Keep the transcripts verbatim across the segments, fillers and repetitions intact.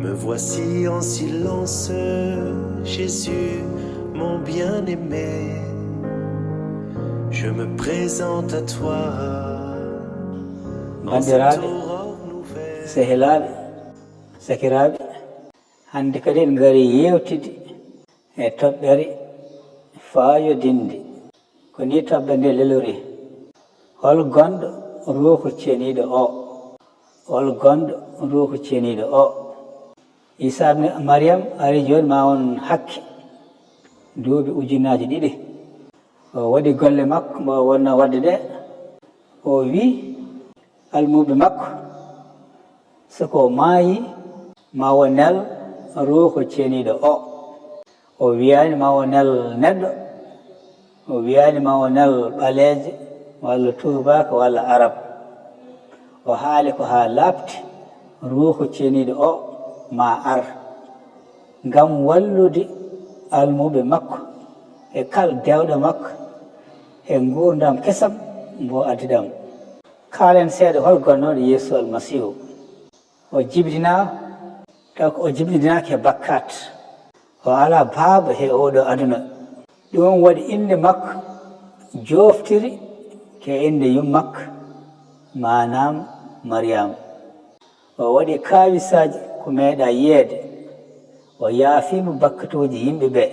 Me voici en silence, Jésus, mon bien-aimé. Je me présente à toi. En cette Bandiraɓe, aurore nouvelle. Sehilaaɓe, sakiraaɓe, hannde kadi en ngari yewtide e toɓɓere faayodinde. Ko ni toɓɓere nde lelori: hol gonɗo Ruuhu Ceniiɗo o? Hol gonɗo Ruuhu Ceniiɗo o? Isa ibn Maryam ari jooni ma won hakke duuɓi ujunnaaji ɗiɗi. O waɗi golle makko mbo o wonno waɗde ɗe. O wi almuɓe makko, so ko maayi ma o nel Ruuhu Ceniiɗo o. O wiyaani ma o nel neɗɗo, o wiyaani ma o nel ɓaleejo walla tuubaako walla arab. O haali ko haa laaɓti Ruuhu Ceniiɗo o ma ar ngam wallude almuɓe makko e kal dewɗo makko e nguurndam kesam mbo addi ɗam. Kaalen seeɗa hol gonnooɗo Yeesu Almasiihu. O jibinaa, taw ko o jibininaaki e bakkaat. O alaa baaba he ooɗo aduna. Ɗum waɗi innde makko jooftiri ke innde yummakko, maanaam Mariyama. O waɗi kaawisaaji ko meeɗaa yiyeede. O yaafiima bakkatuuji yimɓe ɓe.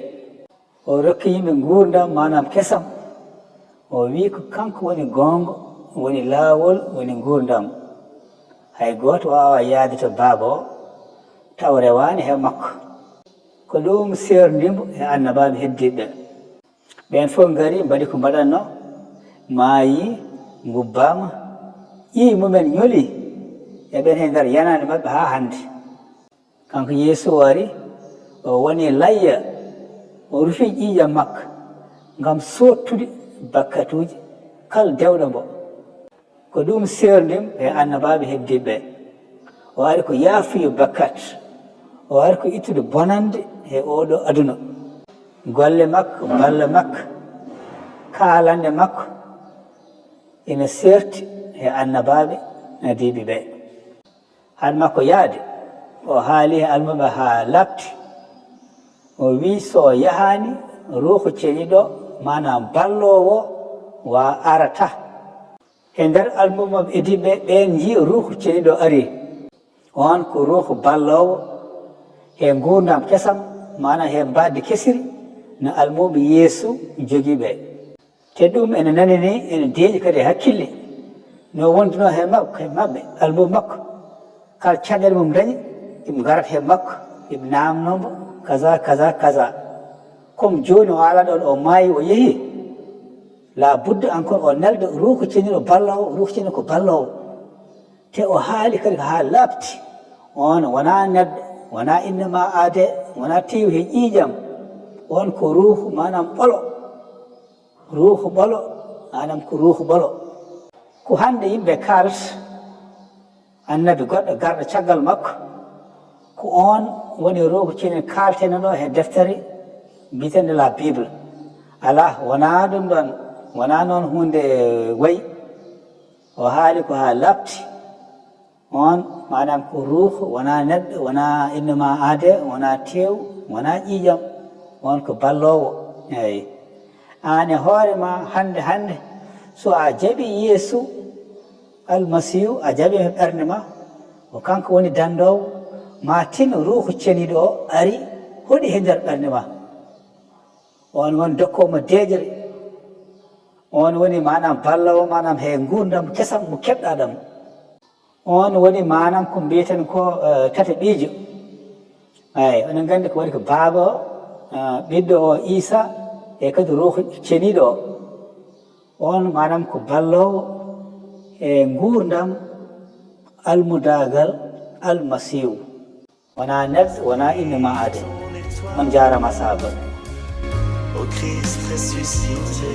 O rokki yimɓe nguurndam, maanaam kesam. O wi ko kanko woni goonga, woni laawol, woni nguurndam. Hay gooto waawaa yaade to baaba o tawa rewaani he makko. Ko ɗum seerndi mbo e annabaaɓe heddiiɓe. Ɓeen fof ngari mbaɗi ko mbaɗatnoo, maayi, ngubbaama, ƴiiƴe mumen ñoli e ɓeen he nder yanaande maɓɓe haa hannde. Kanko Yeesu o ari, o woni layya, o rufi ƴiiƴam makko ngam soottude bakkatuuji kal dewɗo mbo. Ko ɗum seerndi mbo e annabaaɓe heddiiɓe ɓe. O ari ko yaafuyo bakkat, o ari ko ittude bonannde he ooɗo aduna. Golle makko, balle makko, kaalanɗe makko ina seerti he annabaaɓe heddiiɓe ɓe. Hade makko yahde, o haali he almuɓe haa laaɓti. O wi so o yahaani, Ruuhu Ceniiɗo, maanaam balloowo, wa arata. He nder almuɓe heddiiɓe ɓeen nji Ruuhu Ceniiɗo ari. Oon ko Ruuhu balloowo he nguurndam kesam, maanaam he mbaadi kesiri no almuɓe Yeesu jogii ɓe. Te ɗum ene nani ni, ene deeƴi kadi e hakkille. No wondunoo he makko, he maɓɓe, almuɓe makko. Kala caɗeele mum dañi, iɓe ngarata he makko, iɓe naamnoo mbo, kaza, kaza, kaza. Comme jooni o alaa ɗoon, o maayi, o yehi. La budda encore o nelda Ruuhu Ceniiɗo balloowo, Ruuhu Ceniiɗo ko balloowo. Te o haali kadi ko haa laaɓti. Oon wonaa neɗɗo, wonaa innde ma aade, wonaa teewu he ƴiiƴam. Oon ko ruuhu, maanaam ɓolo. Ruuhu ɓolo, maanaam ko ruuhu ɓolo. Ko hannde yimɓe kaalata, annabi goɗɗo garɗo caggal makko, ko oon woni Ruuhu Ceniiɗo kaaltenooɗo he deftere biyeteende la Bible. Alaa, wonaa ɗum ɗoon, wonaa noon huunde wayi. O haali ko haa laaɓti. Oon, maanaam ko ruuhu, wonaa neɗɗo, wonaa innde ma aade, wonaa teewu, wonaa ƴiiƴam. Oon ko balloowo. Eey. Aan e hoore ma hannde, hannde, so a jaɓii Yeesu Almasiihu, a jaɓii mo ɓernde ma, ko kanko woni danndoowo, ma tin Ruuhu Ceniiɗo o ari, hoɗi he nder ɓernde ma. Oon woni dokkoowo ma deeƴre. Oon woni maanaam balloowo, maanaam he nguurndam kesam mo keɓɗaa ɗam. Oon woni maanaam ko mbiyeten ko, eh, tataɓiijo. Eey, oɗon nganndi ko waɗi ko baaba o, eh, ɓiɗɗo o Iisa, e kadi Ruuhu Ceniiɗo o. Oon maanaam ko balloowo e nguurndam almudaagal Almasiihu. Wonaa neɗɗo, wonaa innde ma aade. On njaaraama sahaaba. Ô Christ ressuscité,